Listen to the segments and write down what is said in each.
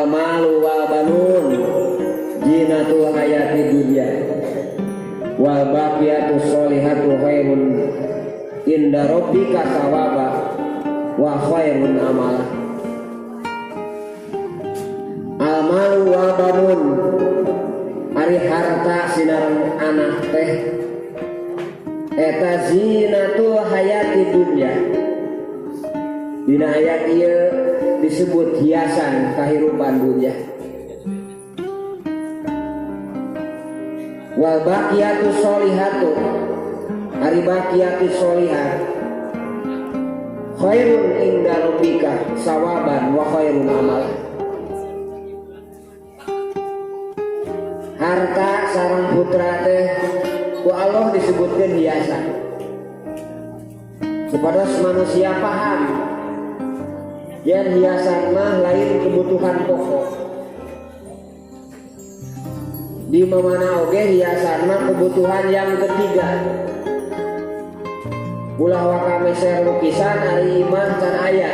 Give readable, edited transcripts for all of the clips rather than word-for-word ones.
Al malu wal banun zinatul hayati dunya wal baqiyatus sholihatu khairun inda rabbika thawaba wa khairun amala. Al malu wal banun ari harta sinareng anak teh eta zinatul hayati dunya. Dina ayat ieu disebut hiasan kahirupan dunya. Wal baqiyatus sholihatu ari baqiyatus sholihat khairun inda rabbika sawaban wa khairun amala. Harta sareng putra teh ku Allah disebutkeun hiasan supados manusia paham yen hiasan mah lain kebutuhan pokok. Di mana oge hiasan mah kebutuhan yang ketiga. Ulah waka meser lukisan ari imah can aya.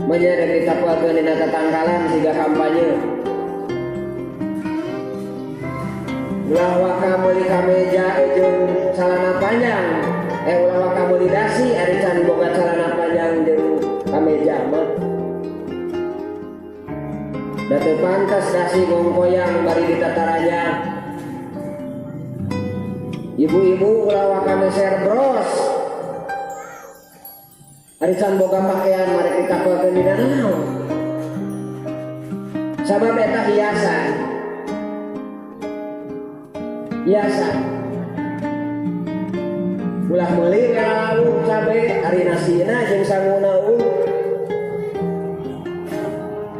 Manya rek ditapalkeun dina tatangkalan siga kampanye. Ulah waka meuli kameja jeung calana panjang. Ulah waka meuli dasi ari can boga calana panjang jeung kameja mah. Da teu pantes dasi gongkoyang bari ditataranya. Ibu-ibu ulah waka meser bros. Ari can boga pakaian mari ditapelkeun dina naon. Sabab eta hiasan. Hiasan. Ulah meuli lawuh cabe ari nasina jeung sanguna eueuh.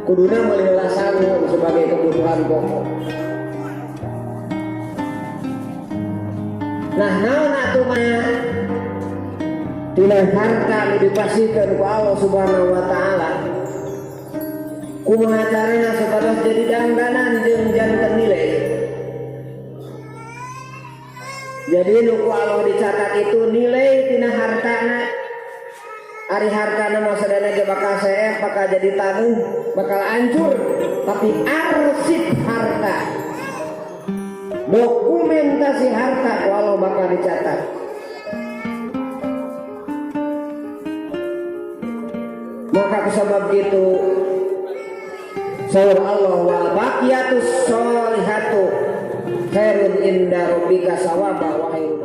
Kuduna meuli heula sangu sebagai kebutuhan pokok. Nah, naon atuh mah tina harta nu dipasihkeun ku Allah Subhanahu wa taala. Kumaha carana supados jadi dangdanan jeung janten nilai. Jadi nu ku Allah dicatat itu nilai tina hartana. Ari hartana mah sadana ge bakal seep, bakal jadi taneuh, bakal hancur, tapi arsip harta, dokumentasi harta ku Allah bakal dicatat. Maka kusabab gitu saur Allah wal baqiyatus sholihatu khairun inda rabbika sawaba wa khairun.